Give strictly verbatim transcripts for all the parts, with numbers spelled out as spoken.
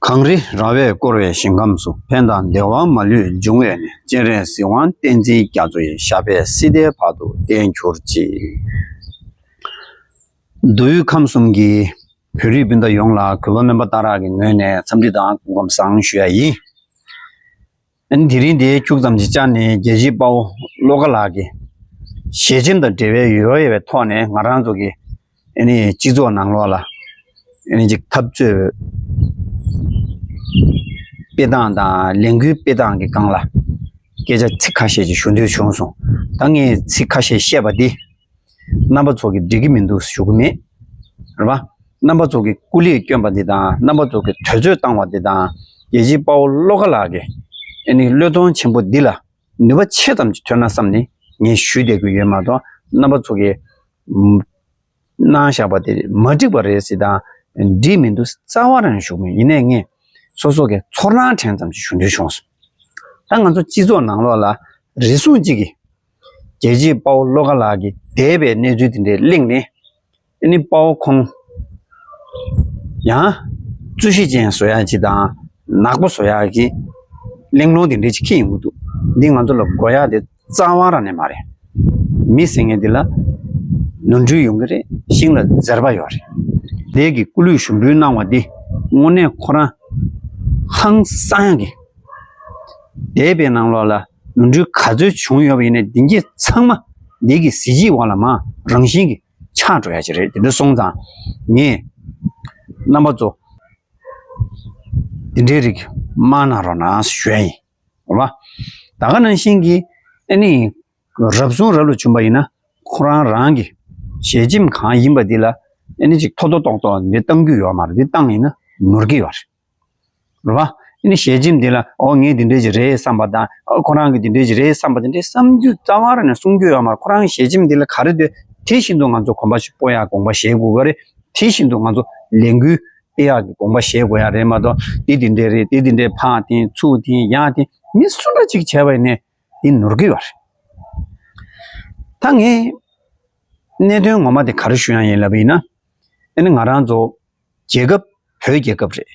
གངས་རི་ར་བས་བསྐོར་བའི་ཞིང་ཁམས་སུ། ཕན་དང་བདེ་བ་མ་ལུས་འབྱུང་བའི་གནས། སྤྱན་རས་གཟིགས་དབང་བསྟན་འཛིན་རྒྱ་མཚོ་ཡི། ཞབས་པད་སྲིད་མཐའི་བར་དུ་བརྟན་གྱུར་ཅིག་མདོ་དབུས་ཁམས་གསུམ་གྱི་བོད་རིགས་སྤུན་ཟླ་ཡོངས་ལ་གུས་པ་སྨན་པ་སྟག་ར་གི་ངོས་ནས་འཚམས་འདྲི་དང་སྐུ་ཁམས་བཟང་ཞུ་ཡ་ཡིན། ཨ་ནི་དེ་རིང་འདིའི་ཁྱུག་ཙམ་ཅིག་བཅར་ནས་རྒྱལ་གཅེས་དཔའ་བོ་བློ་དགའ་ལགས་ཀྱི་ཞལ་ཆེམས་དང་འབྲེལ་བའི་ཡོད་ཡོད་པའི་ཐོག་ནས་ང་རང་ཚོ་གི་ཨ་ནི་སྤྱི་ཚོགས་ནང་ལོགས་ལ་ཨ་ནི་ཅིག་འཐབ་རྩོད་སྤེལ་སྟངས་དང་ལས་འགུལ་སྤེལ་སྟངས་ཀྱི་སྒང་ལ་སྐད་ཆ་ཚིག་ཁ་ཤས་ཅིག་ཞུ་འདོད་བྱུང་སོང་། ད་ངས་ཚིག་ཁ་ཤས་བཤད་པ་འདི་རྣམ་པ་ཚོ་གི་འགྲིག་གི་མི་འདུག་ཞུ་གི་མེད། རེད་པ། རྣམ་པ་ཚོ་གི་སྐུ་ལས་བསྐྱོན་པ་འདི་དང་རྣམ་པ་ཚོ་གི་དུས་ཚོད་བཏང་བ་འདི་དང་རྒྱལ་གཅེས་དཔའ་བོ་བློ་དགའ་ལགས་ཀྱི་ཨ་ནི་བློས་གཏོང་ཆེན་པོ་འདི་ལ་ནུས་པ་ཆེ་ཙམ་ཅིག་ཐོན་ན་བསམ་ནས་ངས་ཞུས་བསྡད་ཀྱི་ཡོད་མ་གཏོགས། རྣམ་པ་ཚོ་གི་གནང་བཞག་པ་དེ་མ་འགྲིག་པ་རེད་ཟེར་དང་འགྲིག་མི་འདུག་རྩ་བ་རང་ཞུ་གི་མེད། ཡིན་ནའི་ངས་སོ་སོ་གི་ཚོར་སྣང་དྲན་ཙམ་ཅིག་ཞུ་འདོད་བྱུང་སོང་། ད་ང་ཚོ་སྤྱི་ཚོགས་ནང་ལོགས་ལ་རེ་ཟུང་གཅིག་གིས་རྒྱལ་གཅེས་དཔའ་བོ་བློ་དགའ་ལགས་ཀྱིས་འདས་པའི་གནས་ཚུལ་དེ་འདྲའི་གླེང་ནས་ཨ་ནི་དཔའ་བོ་ཁོང་ཡང་རྩོད་གཞི་ཅན་བཟོ་ཡག་ཅིག་དང་ནག་པོ་བཟོ་ཡག་གི་གླེང་སློང་དེ་འདྲའི་ཅིག་འཁྱེར་ཡོང་གི་འདུག་འདི་ང་ཚོ་ལ་དགོས་ཡག་དེ་རྩ་བ་རང་ནས་མ་རེད། མི་ཟེར་མཁན་འདི་ལ་ནོར་འཁྲུལ་ཡོང་གི་རེད། ཤིང་ལ་འཛེར་བ་ཡོད་རེད། དེ་གི་སྐུ་ལུས་ཞུགས་འབུལ་གནང་བ་འདི་དངོས་གནས་ཁོ་རང་ཧང་སང་ཡག་གི། འདས་པའི་ནང་ལོགས་ལ་ནོར་འཁྲུལ་ག་ཚོད་བྱུང་ཡོད་པ་ཡིན་ནའི་འདི་གྱད་ཚང་མ་འདི་གི་གཟི་བརྗིད་འོག་ལ་མར་རང་བཞིན་གྱིས་ཆགས་འགྲོ་ཡག་ཅིག་རེད། དེ་འདྲ་སོང་ཙང་ངས་རྣམ་པ་ཚོ་འདི་འདྲའི་རིགས་མ་གནང་རོགས་གནང་ཞུ་ཡ་ཡིན། རེད་པ། ད་ག་ནང་བཞིན་གྱི་ཨ་ནི་རབ་བྱུང་རབ་ལ་བྱུང་པ་ཡིན་ན་ཁོ་རང་རང་གི་ཞལ་ཆེམས་གང་ཡིན་པ་འདི་ལ་ཨ་ནི་ཅིག་ཐོ་ཐོ་ཏོག་ཏོག་འདི་བཏང་རྒྱུ་ཡོད་མ་རེད། འདི་བཏང་ཡིན་ན་ནོར་གྱི་ཡོད་རེད། རེད་པ། ཨ་ནི་ཞལ་ཆེམས་འདི་ལ་ཨོ་ངས་འདི་འདྲས་ཅིག་རེད་བསམ་པ་དང་ཨོ་ཁོ་རང་གིས་འདི་འདྲས་ཅིག་རེད་བསམ་པ་དེ་འདྲས་བསམ་རྒྱུ་རྩ་བ་རང་ནས་གསུང་རྒྱུ་ཡོད་མ་རེད། ཁོ་རང་གི་ཞལ་ཆེམས་འདི་ལ་ག་རེ་འདོད་དེ་བཞིན་དུ་ང་ཚོ་གོམ་པ་ཞིག་སྤོ་ཡག་དགོངས་པ་བཞེས་དགོས་ཀྱི་རེད། དེ་བཞིན་དུ་ང་ཚོ་ལས་འགུལ་སྤེལ་ཡག་གི་དགོངས་པ་བཞེས་དགོས་ཡག་རེད་མ་གཏོགས་འདི་འདི་འདྲས་རེད། འདི་འདི་འདྲས་ཕར་འཐེན་ཚུར་འཐེན་ཡར་འཐེན་མི་སུ་འདྲ་ཅིག་བྱས་པ་ཡིན་ནའི་འདི་ནོར་གྱི་ཡོད་རེད། ད་ངས་གནད་དོན་ངོ་མ་དེ་ག་རེ་ཞུ་ཡག་ཡིན་ལབ་པ་ཡིན་ན་ཨ་ནི་ང་རང་ཚོ་རྒྱལ་ཁབ་བོད་རྒྱལ་ཁབ་རེད།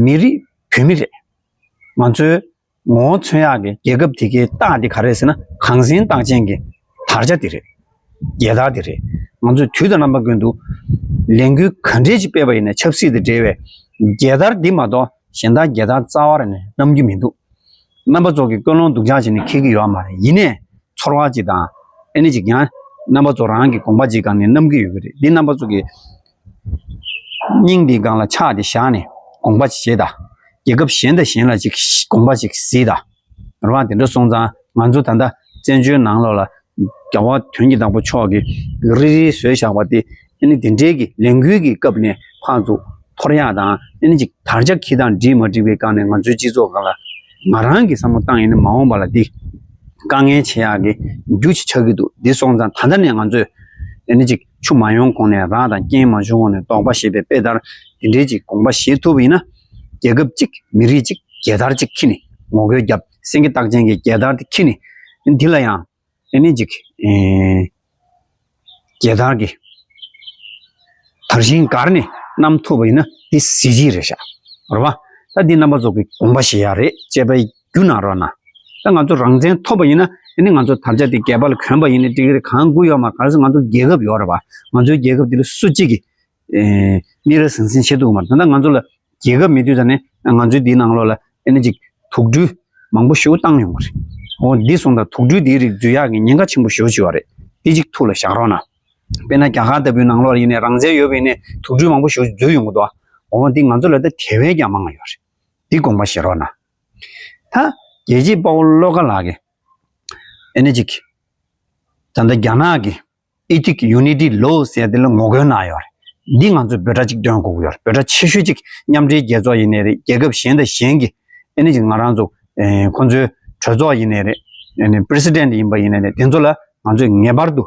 མི་རིགས་བོད་མི་རེད། ང་ཚོའི་ངོ་བོ་མཚོན་ཡག་གི་རྒྱལ་ཁབ་དེ་གའི་རྟགས་དེ་ག་རེ་རེད་ཟེར་ན་གངས་སེང་རྟགས་ཅན་གྱི་དར་ཆ་དེ་རེད། རྒྱལ་དར་དེ་རེད། ང་ཚོས་དུས་དང་རྣམ་པ་ཀུན་ཏུ་ལས་འགུལ་ག་འདྲས་ཅིག་སྤེལ་བ་ཡིན་ནའི་ཆབ་སྲིད་དང་འབྲེལ་བའི་རྒྱལ་དར་འདི་མ་གཏོགས་གཞན་དག་རྒྱལ་དར་རྩ་བ་རང་ནས་བསྣམས་རྒྱུ་མི་འདུག་རྣམ་པ་ཚོ་གིས་ཀུན་སློང་སྡུག་ཅག་བྱས་ནས་འཁྱེར་གྱི་ཡོད་མ་རེད། ཡིན་ནའི་ཚོར་བ་ཅིག་དང་ཨ་ནི་ཅིག་ཡང་རྣམ་པ་ཚོ་རང་གི་དགོངས་པ་ཅིག་སྒང་ནས་བསྣམས་ཀྱི་ཡོད་ཀྱི་རེད། འདི་རྣམ་པ་ཚོ་གི་སྙིང་འདིའི་སྒང་ལ་ཕྱག་འདི་བཞག་ནས་དགོངས་པ་ཅིག་བཞེས་དང་། རྒྱལ་ཁབ་གཞན་དང་གཞན་ལ་ཅིག་དགོངས་པ་ཅིག་གཟིགས་དང་། རེད་པ། དེ་འདྲ་སོང་ཙང་ང་ཚོ་ད་ལྟ་བཙན་བྱོལ་ནང་ལོགས་ལ་རྒྱལ་བ་དོན་གྱི་བདག་པོ་མཆོག་གིས་རིལ་རིལ་བཟོས་བཞག་པ་དེ་ཨ་ནི་དེ་འདྲའི་གི་ལས་འགུལ་གྱི་སྐབས་ནས་ཕར་ཚུར་འཐོར་ཡག་དང་ཨ་ནི་ཅིག་དར་ཆ་འཁྱེར་སྟངས་འགྲིག་མ་འགྲིག་པའི་སྒང་ནས་ང་ཚོའི་སྤྱི་ཚོགས་སྒང་ལ་ང་རང་གི་བསམ་བློ་བཏང་ཡིན་ན་མ་འོངས་པ་ལ་འདི་དཀའ་ངལ་ཆེ་ཡག་གི་རྒྱུ་ཅིག་ཆགས་ཀྱི་འདུག་འདི་སོང་ཙང་ད་ལྟ་ནས་ང་ཚོས་ཨ་ནི་ཅིག་ཆུ་མ་ཡོང་གོང་ནས་རགས་དང་རྐྱེན་མ་བྱུང་གོང་ནས་དོགས་པ་ཞེས་པའི་དཔེ་ལྟར་དེ་འདྲའི་ཅིག་དགོངས་པ་བཞེས་ཐུབ་པ་ཡིན་ན་རྒྱལ་ཁབ་གཅིག་མི་རིགས་གཅིག་རྒྱལ་དར་གཅིག་འཁྱེར་ནས་ངོ་རྒོལ་བརྒྱབ། སེང་གེ་རྟགས་ཅན་གྱི་རྒྱལ་དར་དེ་འཁྱེར་ནས་འདི་ལ་ཡང་ཨ་ནི་ཅིག་ཨེ། རྒྱལ་དར་གྱི་དར་ཤིང་སྒར་ནས་བསྣམས་ཐུབ་པ་ཡིན་ན་འདི་གཟི་བརྗིད་རེད་ཤག་རེད་པ། ད་འདི་རྣམ་པ་ཚོ་གིས་དགོངས་པ་བཞེས་ཡག་རེད། དཔྱད་པ་རྒྱུ་གནང་རོགས་གནང་། ད་ང་ཚོ་རང་བཙན་ཐོབ་པ་ཡིན་ན་ཨ་ནི་ང་ཚོ་དར་ཆ་དེ་སྒལ་པ་ལ་གོན་པ་ཡིན་ནའི་འགྲིག་གི་རེད། གང་དགོས་ཡོད་མ་རེད། ག་རེ་ཟེར་ང་ཚོ་རྒྱལ་ཁབ་ཡོད་རེད་པ། ང་ཚོའི་རྒྱལ་ཁབ་འདི་ལ་སུ་གཅིག་གིས་ཨེ། མི་རེ་ཟང་ཟིང་བྱེད་ཐུབ་ཀྱི་མ་རེད། ད་ལྟ་ང་ཚོ་ལ་རྒྱལ་ཁབ་མེད་དུས་ཙ་ནས་ང་ཚོའི་འདིའི་ནང་ལོགས་ལ་ཨ་ནི་ཅིག་དུག་སྦྲུལ་མང་པོ་ཞེ་པོ་བཏང་ཡོང་གི་རེད། འོ་འདི་སོང་ཙང་དུག་སྦྲུལ་འདིའི་རིགས་འཛུལ་ཡག་གི་ཉེན་ཁ་ཆེན་པོ་ཞེ་པོ་ཅིག་ཡོད་རེད། འདི་ཅིག་ཐུགས་ལ་བཞག་རོགས་གནང་། དཔེར་ན་རྒྱ་གར་ལྟ་བུའི་ནང་ལོགས་ལ་ཡིན་ནའི་རང་བཙན་ཡོད་པ་ཡིན་ནའི་དུག་སྦྲུལ་མང་པོ་ཞེ་པོ་ཅིག་འཛུལ་ཡོང་གི་འདུག་འོ་འདི་ང་ཚོ་ལ་ད་དེ་བས་ཀྱང་མང་བ་ཡོད་རེད། འདི་དགོངས་པ་བཞེས་རོགས་གནང་། ད་རྒྱལ་གཅེས་དཔའ་བོ་བློ་དགའ་ལགས་ཀྱིས་ཨ་ནི་ཅིག་ད་ལྟ་རྒྱ་ནག་གི་Ethnic Unity Law ཟེར་དེ་ལ་ངོ་རྒོལ་གནང་ཡོད་རེད། འདི་ང་ཚོས་འབོད་སྒྲ་གཅིག་འདོན་དགོས་ཀྱི་ཡོད་རེད། འབོད་སྒྲ་ཆེ་ཤོས་གཅིག་མཉམ་འབྲེལ་རྒྱལ་ཚོགས་ཡིན་ནའི་རེད། རྒྱལ་ཁབ་གཞན་དང་གཞན་གྱི་ཨ་ནི་ཅིག་ང་རང་ཚོ་ཨེ་ཁོང་ཚོའི་གྲོས་ཚོགས་ཡིན་ནའི་རེད། ཨ་ནི་President ཡིན་པ་ཡིན་ནའི་རེད། དེ་ཚོ་ལ་ང་ཚོས་ངེས་པར་དུ་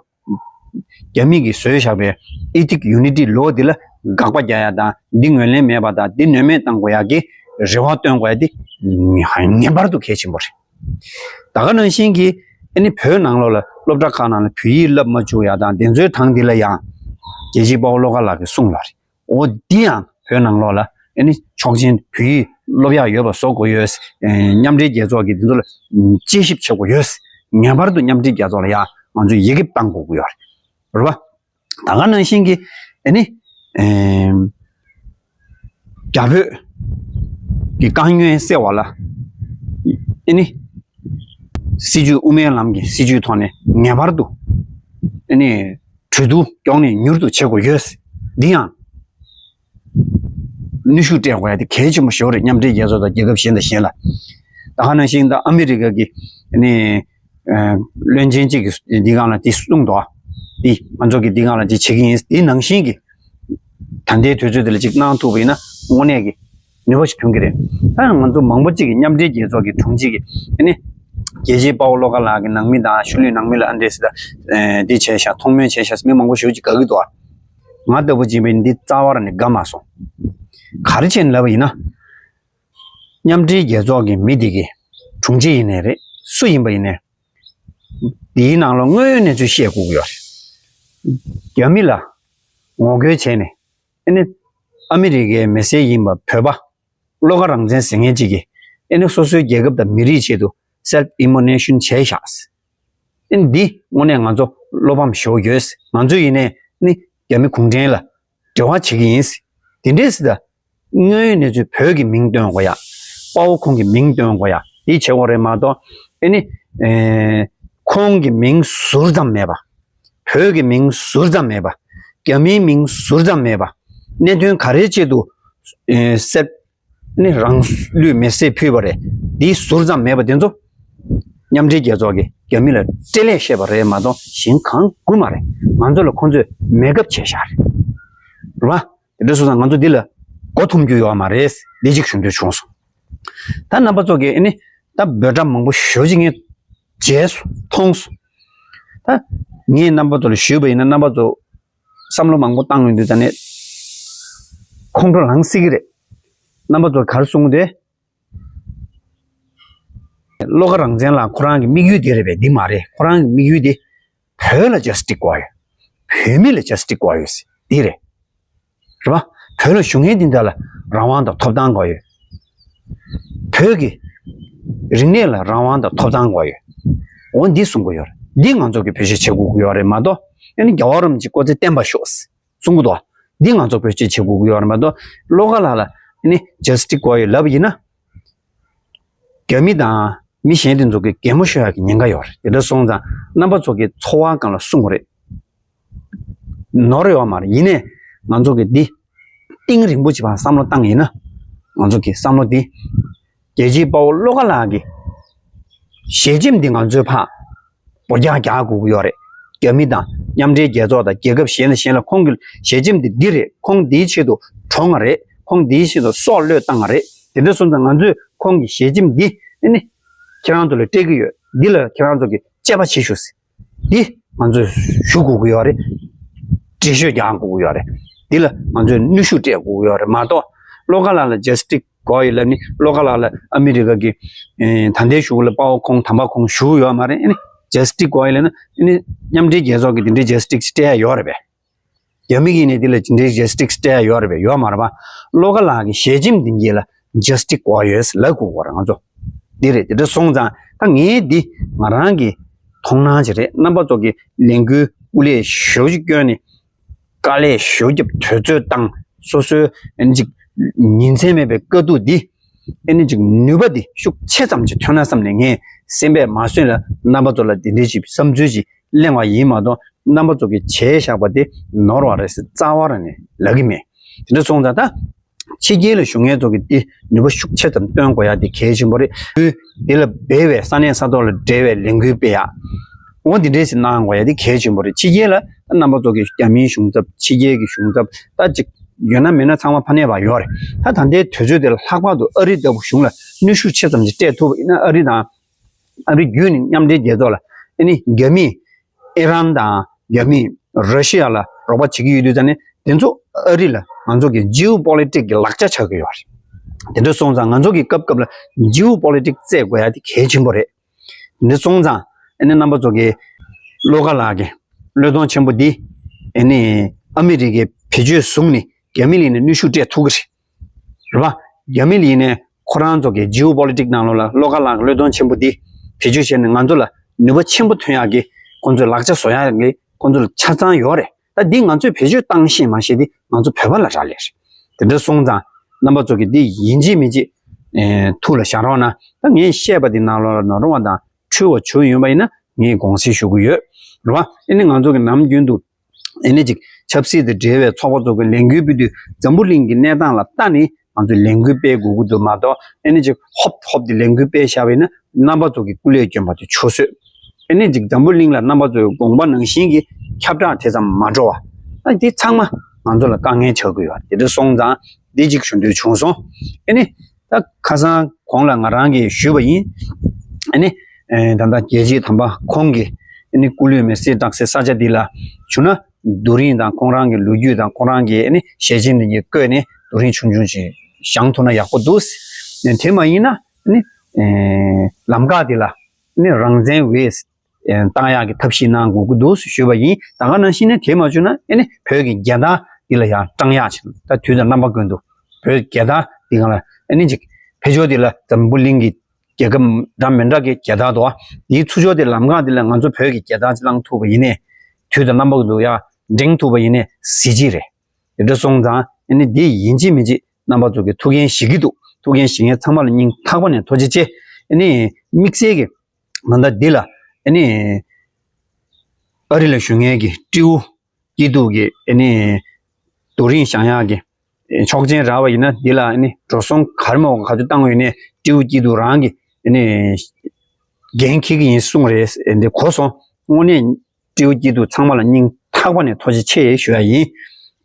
རྒྱ་མི་གིས་བཟོས་བཞག་པའི་Ethnic Unity Law འདི་ལ་དགག་པ་རྒྱག་ཡ་དང་འདི་ངོས་ལེན་མེད་པ་དང་འདི་ནུས་མེད་གཏང་དགོས་ཡ་གི་རེ་བ་བཏོན་དགོས་ཡ་འདི་ངེས་པར་དུ་གལ་ཆེན་པོ་རེད། ད་ག་ནང་བཞིན་གྱི་ཨ་ནི་བོད་ནང་ལོགས་ལ་སློབ་གྲྭ་ཁག་ནང་ལ་བོད་ཡིག་བསླབ་མ་བཅུག་ཡ་དང་དེ་ཚོའི་དང་འདི་ལ་ཡང་རྒྱལ་གཅེས་དཔའ་བོ་བློ་དགའ་ལགས་ཀྱིས་གསུངས་ཡོད་རེད། འོ་འདི་ཡང་བོད་ནང་ལོགས་ལ་ ཨ་ནི་ཆོག་མཆན་བོད་ཡིག་སློབ་ཡག་ཡོད་པ་བཟོ་དགོས་ཡོད། ཨེ་མཉམ་འབྲེལ་རྒྱལ་ཚོགས་ཀྱིས་འདི་ཚོ་ལ་ཨམ་དཔྱད་ཞིབ་བྱེད་དགོས་ཡོད། ངེས་པར་དུ་མཉམ་འབྲེལ་རྒྱལ་ཚོགས་ལ་ཡ་ང་ཚོས་ཡི་གེ་བཏང་དགོས་ཀྱི་ཡོད་རེད། རེད་པ། ད་ག་ནང་བཞིན་གྱི་ཨ་ནི་ཨེམ་རྒྱ་བོད་ཀྱི་དཀའ་ངལ་སེལ་བ་ལ་ཨ་ནི་སྲིད་ཇུས་དབུ་མའི་ལམ་གྱི་སྲིད་ཇུས་ཐོག་ནས་ངེས་པར་དུ་ཨ་ནི་གྲོས་བསྡུར་མགྱོགས་ནས་མྱུར་དུ་བྱེད་དགོས་ཡོད། འདི་ཡང་ནུས་ཤུགས་སྤྲད་དགོས་ཡ་དེ་གལ་ཆེན་པོ་ཞིག་རེད། མཉམ་འབྲེལ་རྒྱལ་ཚོགས་དང་རྒྱལ་ཁབ་གཞན་དང་གཞན་ལ། ད་ག་ནང་བཞིན་ད་ཨ་མི་རི་ཀ་གི་ཨ་ནི་ཨ་བློན་ཆེན་གཅིག་གིས་འདི་སྒང་ལ་འདི་གསུངས་འདུག་འདི་ང་ཚོ་གིས་འདི་སྒང་ལ་འདི་བྱེད་ཀྱི་ཡིན། འདི་ནང་བཞིན་གྱི་ད་ལྟའི་དུས་ཚོད་འདི་ལ་ཅིག་གནང་ཐུབ་པ་ཡིན་ན་དངོས་གནས་ཀྱི་ནུས་པ་ཞིག་ཐོན་གྱི་རེད། ད་ང་ཚོ་མང་པོ་ཅིག་གིས་མཉམ་འབྲེལ་རྒྱལ་ཚོགས་ཀྱི་དྲུང་ཆེ་གིས་ཨ་ནི་རྒྱལ་གཅེས་དཔའ་བོ་བློ་དགའ་ལགས་ཀྱི་ནང་མི་དང་ཤུལ་ལུས་ནང་མི་ལ་ཨ་འདྲས་སེ་ད་འདི་བྱས་ཤག་མཐོང་མོལ་བྱས་ཤག་མི་མང་པོ་ཞེ་པོ་ཅིག་དགའ་གི་འདུག་ང་ལྟ་བུ་ཅིག་ཡིན་པ་ཡིན་ན་འདི་རྩ་བ་རང་ནས་དགའ་མ་སོང་། ག་རེ་བྱས་ནས་ལབ་པ་ཡིན་ན། མཉམ་འབྲེལ་རྒྱལ་ཚོགས་ཀྱི་མི་དེ་གི་དྲུང་ཆེ་ཡིན་ནའི་རེད། སུ་ཡིན་པ་ཡིན་ནའི། དེའི་ནང་ལ་དངོས་ཡོད་གནས་ཚུལ་བཤད་དགོས་ཀྱི་ཡོད་རེད། རྒྱ་མི་ལ་ངོ་རྒོལ་བྱས་ནས་ཨ་ནི་ཨ་མི་རི་ཀའི་མི་སེར་ཡིན་པ་བོད་པ་བློ་དགའ་རང་བཙན་ཟེར་མཁན་ཅིག་གིས་ཨ་ནི་སོ་སོའི་རྒྱལ་ཁབ་དང་མི་རིགས་ཆེད་དུ་self immolation་བྱས་ཤག་ཨ་ནི་འདི་དངོས་གནས་ང་ཚོ་བློ་ཕམ་ཞེ་པོ་ཡོད། ང་ཚོ་ཡིན་ནའི་ཨ་ནི་རྒྱ་མི་གུང་ཁྲན་ལ་འབྲེལ་བ་བྱེད་ཀྱི་ཡིན། དེ་འདྲས་སེ་ད། དངོས་ཡོད་གནས་ཚུལ་བོད་ཀྱི་མིང་བཏོན་དགོས་ཡ། དཔའ་བོ་ཁོང་གི་མིང་བཏོན་དགོས་ཡ། དེ་བྱེད་དགོས་རེད་མ་གཏོགས་ཨ་ནི་ཨེ་ཁོང་གི་མིང་ཟུར་ཙམ་མེད་པ། བོད་ཀྱི་མིང་ཟུར་ཙམ་མེད་པ། རྒྱ་མིའི་མིང་ཟུར་ཙམ་མེད་པ། གནད་དོན་ག་རེའི་ཆེད་དུ་ཨེ་སེར་ནི་རང་ལུས་མེར་སྲེག་ཕུལ་བ་རེད། དེ་ཟུར་ཙམ་མེད་པ་དེ་ཚོ་མཉམ་འབྲེལ་རྒྱལ་ཚོགས་ཀྱིས་རྒྱ་མི་ལ་སྤྲེལ་ལད་བཤད་པ་རེད་མ་གཏོགས་གཞན་གང་དགོས་མ་རེད། ང་ཚོ་ལ་ཁོང་ཚོས་མེ་ཁབ་བྱས་བཞག་རེད། རེད་པ། དེ་འདྲ་སོང་ཙང་ང་ཚོ་འདི་ལ་མགོ་འཐོམ་རྒྱུ་ཡོད་མ་རེད། འདི་གཅིག་ཞུ་འདོད་བྱུང་སོང་། ད་རྣམ་པ་ཚོ་གིས་ཨ་ནི་ད་འབོད་སྒྲ་མང་པོ་ཞེ་པོ་ཅིག་ངས་མཇལ་སོང་མཐོང་སོང་། ད་ངས་རྣམ་པ་ཚོ་ལ་ཞུས་པ་ཡིན་ན་རྣམ་པ་ཚོ་བསམ་བློ་མང་པོ་བཏང་ཡོང་དུས་ད་ནས་ཁོང་ཁྲོ་ལངས་སྲིད་ཀྱི་རེད། རྣམ་པ་ཚོ་ག་རེ་གསུང་གི་འདུག་བློ་དགའ་རང་བཙན་ལགས་ཁོ་རང་གི་དམིགས་ཡུལ་དེ་རེད་པས། འདི་མ་རེད། ཁོ་རང་གི་དམིགས་ཡུལ་དེ་བོད་ལ་ཇ་སི་ཊི་སི་དགོས་ཡོད། བོད་མི་ལ་ཇ་སི་ཊི་སི་དགོས་ཡོད་ཟེར་འདི་རེད། རེད་པ། བོད་ལ་བཞུགས་མཁན་དེ་འདྲ་ལ་རང་དབང་དང་ཐོབ་ཐང་དགོས་ཡོད། བོད་ཀྱི་རིག་གནས་ལ་རང་དབང་དང་ཐོབ་ཐང་དགོས་ཡོད། འོ་འདི་གསུང་གི་ཡོད་རེད། འདི་ང་ཚོ་གིས་བེད་སྤྱོད་བྱེད་དགོས་ཀྱི་ཡོད་རེད་མ་གཏོགས་ཨ་ནི་རྒྱལ་བ་རིན་པོ་ཆེ་སྐུ་ཚེ་བརྟན་པར་ཤོག་གསུང་གི་འདུག་འདི་ང་ཚོ་བེད་སྤྱོད་བྱེད་དགོས་ཀྱི་ཡོད་རེད་མ་གཏོགས་བློ་དགའ་ལགས་ལ་ཨ་ནི་ཇ་སི་ཊི་སི་དགོས་ཡོད་ལབ་ཡིན་ན། རྒྱ་མི་དང་མི་གཞན་དེ་ཚོ་གི་གད་མོ་ཤོར་ཡག་གི་ཉེན་ཁ་ཡོད་རེད། དེ་འདྲ་སོང་ཙང་རྣམ་པ་ཚོ་གི་འཚོ་བ་སྒང་ལ་སྲུང་དགོས་རེད། ནོར་ཡོད་མ་རེད། ཡིན་ནའི་ང་ཚོ་གི་འདི་གཏིང་རིང་པོ་ཅིག་ཕར་བསམ་བློ་བཏང་ཡིན་ན་ང་ཚོ་གི་བསམ་བློ་འདི་རྒྱལ་གཅེས་དཔའ་བོ་བློ་དགའ་ལགས་ཀྱི་ཞལ་ཆེམས་འདི་ང་ཚོས་ཕར་འབོར་རྒྱག་རྒྱག་དགོས་ཀྱི་ཡོད་རེད། རྒྱ་མི་དང་མཉམ་འབྲེལ་རྒྱལ་ཚོགས་དང་རྒྱལ་ཁབ་གཞན་དང་གཞན་ལ་ཁོང་གི་ཞལ་ཆེམས་འདི་འདི་རེད། ཁོང་འདིའི་ཆེད་དུ་གྲོངས་པ་རེད། ཁོང་འདིའི་ཆེད་དུ་སྲོག་བློས་བཏང་བ་རེད། དེ་འདྲ་སོང་ཙང་ང་ཚོས་ཁོང་གི་ཞལ་ཆེམས་འདི་ཨ་ནི་ཁྱེད་རང་ཚོ་ལ་སྤྲད་ཀྱི་ཡོད། འདི་ལ་ཁྱེད་རང་ཚོ་གིས་དཔྱད་པ་བྱེད་ཤོག་ཟེར། འདི་ང་ཚོས་ཞུ་དགོས་ཀྱི་ཡོད་རེད། འགྲེལ་བཤད་རྒྱག་དགོས་ཀྱི་ཡོད་རེད། འདི་ལ་ང་ཚོས་ནུས་ཤུགས་སྤྲད་དགོས་ཀྱི་ཡོད་རེད་མ་གཏོགས་བློ་དགའ་ལགས་ལ་ཇ་སི་ཊི་སི་དགོས་ཡོད་ལབ་ནི་བློ་དགའ་ལགས་ལ་ཨ་མི་རི་ཀ་གི་ཨེ་ད་ལྟའི་གཞུག་ལ་དཔའ་བོ་ཁོང་དམ་པ་ཁོང་བཞུགས་ཡོད་མ་རེད། ཨ་ནི་ཇ་སི་ཊི་སི་དགོས་ཡོད་ལབ་ན་ཨ་ནི་མཉམ་འབྲེལ་རྒྱལ་ཚོགས་ཀྱི་དེ་འདྲའི་ཇ་སི་ཊི་སི་སྤྲད་ཡ་ཡོད་རེད་པས། རྒྱ་མི་གིས་ནི་དེ་ལ་དེ་འདྲའི་ཇ་སི་ཊི་སི་སྤྲད་ཡ་ཡོད་རེད་པས། ཡོད་མ་རེད་པ། བློ་དགའ་ལགས་ཀྱི་ཞལ་ཆེམས་འདི་གྱད་ལ་ཇ་སི་ཊི་སི་དགོས་ཡོད་ལབ་དགོས་པ་རེད་ང་ཚོ། འདི་རེད། དེ་འདྲ་སོང་ཙང་ད་ངས་འདི་ང་རང་གི་མཐོང་སྣང་ཅིག་རེད། རྣམ་པ་ཚོ་གི་ལས་འགུལ་སྐུ་ལས་ཞེ་པོ་ཅིག་བསྐྱོན་ནས་དཀའ་ལས་ཞེ་པོ་བརྒྱབ་དུས་ཚོད་བཏང་སོ་སོའི་ཨ་ནི་ཅིག་ཉིན་མཚན་མེད་པའི་དཀའ་སྡུག་འདི་ཨ་ནི་ཅིག་ནུས་པ་འདི་ཤུགས་ཆེ་ཙམ་ཅིག་ཐོན་ན་བསམ་ནས་ངས་སེམས་པས་མ་བཟོད་ལ་རྣམ་པ་ཚོ་ལ་འདི་འདྲའི་ཅིག་བསམ་ཚུལ་ཅིག་གླེང་བ་ཡིན་མ་གཏོགས་རྣམ་པ་ཚོ་གིས་བྱས་བཞག་པ་དེ་ནོར་བ་རེད་ཟེར་རྩ་བ་རང་ནས་ལབ་ཀྱི་མེད། དེ་འདྲ་སོང་ཙང་ད་ཕྱི་རྒྱལ་ལ་བཞུགས་མཁན་ཚོ་གིས་དེ་ནུས་པ་ཤུགས་ཆེ་ཙམ་བཏོན་དགོས་ཡ་དེ་གལ་ཆེན་པོ་རེད། དེ་ལ་འབད་བའི་ས་གནས་ས་ཐོག་ལ་འབྲེལ་བའི་ལས་འགུལ་སྤེལ་ཡ། འོ་འདི་འདྲས་ཞིག་གནང་དགོས་ཡ་དེ་གལ་ཆེན་པོ་རེད། ཕྱི་རྒྱལ་ལ་རྣམ་པ་ཚོ་གིས་རྒྱ་མིའི་གཞུང་ཚབ་ཕྱི་རྒྱལ་གྱི་གཞུང་ཚབ་ད་ཅིག་ཡོད་ན་མེད་ན་ཚང་མ་ཕ་ནས་བ་ཡོད་རེད། ད་ད་ལྟའི་དུས་ཚོད་དེ་ལ་ལྷག་པར་དུ་ཨ་རི་ལྟ་བུ་གཞུང་ལ་ནུས་ཤུགས་ཆེ་ཙམ་ཞིག་སྤྲད་ཐུབ་པ་ཡིན་ན་ཨ་རི་དང་། ཨ་རི་བརྒྱུད་ནས་མཉམ་འབྲེལ་རྒྱལ་ཚོགས་ལ་ཨ་ནི་རྒྱ་མིས་ཨི་རན་དང་རྒྱ་མིས་ར་ཤི་ཡ་ལ་རོགས་པ་བྱེད་ཀྱི་ཡོད་དུས་ཙང་ནས་དེ་ཚོ་ཨ་རི་ལ་ང་ཚོ་གི་ཇིའོ་པོ་ལི་ཊིག་གི་ལག་ཆ་ཆགས་ཀྱི་ཡོད་རེད། དེ་འདྲ་སོང་ཙང་ང་ཚོ་གི་སྐབས་སྐབས་ལ་ཇིའོ་པོ་ལི་ཊིག་རྩེད་དགོས་ཡ་དེ་གལ་ཆེན་པོ་རེད། དེ་འདྲ་སོང་ཙང་ཨ་ནི་རྣམ་པ་ཚོ་གི་བློ་དགའ་ལགས་ཀྱི་བློས་གཏོང་ཆེན་པོ་འདི་ཨ་ནི་ཨ་མི་རི་ཀའི་བེད་སྤྱོད་བཟུང་ནས་རྒྱ་མི་ལ་ནི་ནུས་ཤུགས་སྤྲད་ཐུབ་ཀྱི་རེད། རེད་པ། རྒྱ་མི་ལ་ཡིན་ནའི་ཁོ་རང་ཚོ་གི་ཇིའོ་པོ་ལི་ཊིག་ནང་ལོགས་ལ་བློ་དཀར་ལགས་ཀྱི་བློས་གཏོང་ཆེན་པོ་འདི་བེད་སྤྱོད་བྱས་ནས་ང་ཚོ་ལ་ནུས་པ་ཆེན་པོ་ཐོན་ཡག་གི་ཁོང་ཚོས་ལག་ཆ་བཟོ་ཡག་གི་ཁོང་ཚོ་ལ་ཆ་ཚང་ཡོད་རེད། ད་འདི་ང་ཚོས་བེད་སྤྱོད་བཏང་ཤེས་མ་ཤེས་འདི་ང་ཚོ་བོད་པ་ལ་རག་ལས་རེད། དེ་འདྲ་སོང་ཙང་རྣམ་པ་ཚོ་གི་འདི་ཡིན་གཅིག་མིན་གཅིག་ཨེ་ཐུགས་ལ་བཞག་རོགས་གནང་། ད་ངས་བཤད་པ་འདི་ནང་ལོགས་ལ་ནོར་བ་དང་འཁྲུལ་བ་བྱུང་ཡོད་པ་ཡིན་ན་ངས་དགོངས་སེལ་ཞུ་གི་ཡོད། རེད་པ། ཨེ་ནི་ང་ཚོ་གི་ནམ་རྒྱུན་དུ་ཨེ་ནི་ཅིག་ཆབ་སྲིད་དང་འབྲེལ་བའི་ཚོགས་པ་ཚོ་གི་ལས་འགུལ་སྤེལ་དུས་འཛམ་བུ་གླིང་གི་གནས་སྟངས་ལ་ལྟ་ནས་ང་ཚོས་ལས་འགུལ་སྤེལ་དགོས་ཀྱི་འདུག་མ་གཏོགས་ཨེ་ནི་ཅིག་ཧོབ་ཧོབ་དེ་ལས་འགུལ་སྤེལ་བཞག་པ་ཡིན་ན་རྣམ་པ་ཚོ་གི་སྐུ་ལས་བསྐྱོན་པ་དེ་ཆུད་ཟོས། ཨེ་ནི་ཅིག་འཛམ་བུ་གླིང་ལ་རྣམ་པ་ཚོའི་དགོངས་པ་ནང་བཞིན་གྱི་ཁྱབ་བསྒྲགས་དེ་ཙམ་མ་འགྲོ་བ། ཨ་འདི་ཚང་མ་ང་ཚོ་ལ་དཀའ་ངལ་ཆགས་ཀྱི་ཡོད། དེ་འདྲ་སོང་ཙང་འདི་གཅིག་ཞུ་འདོད་བྱུང་སོང་། ཨེ་ནི། ད་ཁ་སང་གོང་ལ་ང་རང་གིས་ཞུས་པ་ཡིན། ཨ་ནི། ཨེ་ད་ལྟ་རྒྱལ་གཅེས་དམ་པ་ཁོང་གིས་ཨ་ནི་སྐུ་ལུས་མེར་སྲེག་བཏང་སའི་ས་ཆ་འདི་ལ་བྱུང་ན་རྡོ་རིང་དང་ཁོང་རང་གི་ལོ་རྒྱུས་དང་ཁོང་རང་གི་ཨ་ནི་ཞལ་ཆེམས་འདི་གཉིས་བཀོད་ནས་རྡོ་རིང་ཆུང་ཆུང་ཞིག་བཞེངས་ཐུབ་ན་ཡག་པོ་འདུག་ཨ་ནི་དེ་མ་ཡིན་ན་ཨ་ནི། ཨེ་ལམ་ཁ་འདི་ལ་ཨ་ནི་རང་བཙན་བས་བཏང་ཡག་གི་ཐབས་ཤེས་གནང་དགོས་ཀྱི་འདུག་ཞུས་པ་ཡིན། ད་ག་ནང་བཞིན་ནས་དེ་མ་བྱུང་ན་ཨ་ནི་བོད་ཀྱི་རྒྱལ་དར་འདི་ལ་ཡང་བཀྲམ་ཡག་ཅིག་ད་དུས་དང་རྣམ་པ་ཀུན་ཏུ་བོད་རྒྱལ་དར་འདི་སྒང་ལ་ཨ་ནི་ཅིག་ཕར་ཕྱོགས་འདི་ལ་འཛམ་བུ་གླིང་གི་རྒྱལ་ཁབ་འདྲ་མི་འདྲ་གི་རྒྱལ་དར་འདུག་པ། དེའི་ཚུར་ཕྱོགས་འདི་ལམ་ཁ་འདི་ལ་ང་ཚོ་བོད་ཀྱི་རྒྱལ་དར་ཅིག་བསླང་ཐུབ་པ་ཡིན་ནའི་དུས་དང་རྣམ་པ་ཀུན་ཏུ་ཡང་བསྒྲེངས་ཐུབ་པ་ཡིན་ནའི་གཟི་བརྗིད་རེད། དེ་འདྲ་སོང་ཙང་ཨ་ནི་འདི་ཡིན་གཅིག་མིན་གཅིག་རྣམ་པ་ཚོ་གི་ཐུགས་འགན་བཞེས་ཀྱི་འདུག་ཐུགས་འགན་བཞེས་མཁན་ཚང་མ་ལ་སྙིང་ཐག་པ་ནས་ཐུགས་རྗེ་ཆེ། ཨ་ནི་དམིགས་བསལ་གྱི་ད་ལྟ་འདི་ལ་ཨ་ནི་ཨ་རི་ལ་བཞུགས་མཁན་གྱི་སྤྲེའུ་སྐྱིད་སྡུག་གི་ཨ་ནི་རྡོ་རིང་བཞེངས་ཡག་གི་ཆོག་མཆན་རག་པ་ཡིན་ན་འདི་ལ་ཨ་ནི་འགྲོ་སོང་ག་རེ་མང་པོ་ག་ཚོད་བཏང་ཡོད་ནའི་སྤྲེའུ་སྐྱིད་སྡུག་རང་གི་ཨ་ནི་འགན་འཁྱེར་གྱི་ཡིན་གསུངས་རེད། འདི་གོ་སོང་། དངོས་གནས། སྤྲེའུ་སྐྱིད་སྡུག་ཚང་མ་ལ་སྙིང་ཐག་པ་ནས་ཐུགས་རྗེ་ཆེ་ཞུ་ཡ་ཡིན།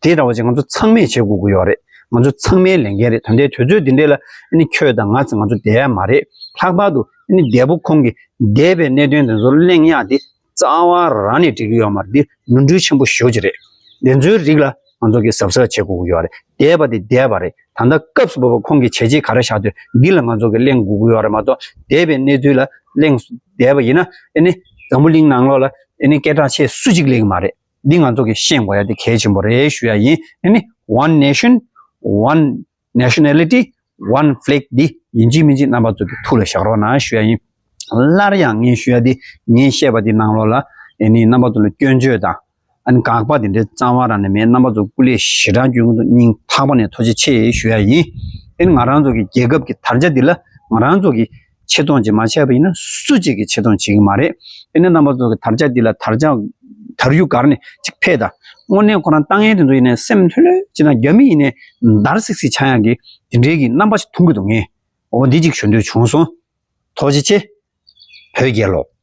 དེ་འདྲ་བ་ཅིག་ང་ཚོ་ཚང་མས་བྱེད་དགོས་ཀྱི་ཡོད་རེད། ང་ཚོ་ཚང་མའི་ལས་འགན་རེད། ད་ལྟའི་དུས་ཚོད་འདི་འདྲ་ལ་ཨ་ནི་ཁྱོད་དང་ང་ཚོ་ང་ཚོ་བསྡད་ཡ་མ་རེད། ལྷག་པར་དུ་ཨ་ནི་འདས་པོ་ཁོང་གིས་འདས་པའི་གནད་དོན་དེ་ཚོ་གླེང་ཡག་དེ་རྩ་བ་རང་ནས་འགྲིག་གི་ཡོད་མ་རེད། འདི་ནོར་འཁྲུལ་ཆེན་པོ་ཞེ་པོ་ཅིག་རེད། དེ་ཚོའི་རིགས་ལ་ང་ཚོ་གིས་གཟབ་གཟབ་བྱེད་དགོས་ཀྱི་ཡོད་རེད། འདས་པ་དེ་འདས་པ་རེད། ད་ལྟ་སྐབས་སུ་བབས་པ་ཁོང་གིས་བྱས་རྗེས་ག་རེ་བཞག་དུས་འདི་ལ་ང་ཚོ་གིས་གླེང་དགོས་ཀྱི་ཡོད་རེད་མ་གཏོགས་འདས་པའི་གནས་ཚུལ་ལ་གླེང་བསྡད་པ་ཡིན་ན་ཨ་ནི་འཛམ་བུ་གླིང་ནང་ལོགས་ལ་ཨ་ནི་སྐད་གྲགས་ཆེ་སུ་གཅིག་སླེབས་ཀྱི་མ་རེད། འདི་ང་ཚོ་གིས་ཤེས་དགོས་ཡ་དེ་གལ་ཆེན་པོ་རེད་ཞུ་ཡ་ཡིན། ཨ་ནི་One Nation, One Nationality, One Flag འདི་ཡིན་གཅིག་མིན་གཅིག་རྣམ་པ་ཚོ་གིས་ཐུགས་ལ་བཞག་རོགས་གནང་ཞུ་ཡ་ཡིན། སླར་ཡང་ངས་ཞུ་ཡ་འདི་ངས་བཤད་པ་འདི་ནང་ལོགས་ལ་ཨ་ནི་རྣམ་པ་ཚོ་ལ་སྐྱོན་བརྗོད་དང་། ཨ་ནི་དགག་པ་དེ་འདྲའི་རྩ་བ་རང་ནས་མེད། རྣམ་པ་ཚོ་སྐུ་ལས་ཞེ་དྲག་སྐྱོན་གྱི་འདུག་སྙིང་ཐག་པ་ནས་ཐུགས་རྗེ་ཆེ་ཞུ་ཡ་ཡིན། ཨ་ནི་ང་རང་ཚོ་གི་རྒྱལ་ཁབ་ཀྱི་དར་ཆ་འདི་ལ་ང་རང་ཚོ་གི་ཆེ་མཐོང་ཅིག་མ་བྱས་པ་ཡིན་ན་སུ་གཅིག་གིས་ཆེ་མཐོང་བྱེད་ཀྱི་མ་རེད། ཨ་ནི་རྣམ་པ་ཚོ་གི་དར་ཆ་འདི་ལ་དར་ཆ་དར་ཡུལ་ག་རེ་ནས་ཅིག་ཕེབས་དང་། དངོས་གནས་ཁོ་རང་ལྟ་མཁན་དེ་ཚོ་ཡིན་ནའི་སེམས་ལྷོད་ལྷོད་ཅིག་དང་། རྒྱ་མི་ཡིན་ནའི་འདར་སིག་སིག་ཆགས་ཡག་གི་དེ་འདྲའི་གི་རྣམ་པ་ཞིག་མཐོང་གི་འདུག་ངས་འོ་འདི་གཅིག་ཞུ་འདོད་བྱུང་སོང་། ཐུགས་རྗེ་ཆེ། བོད་རྒྱལ་ལོ།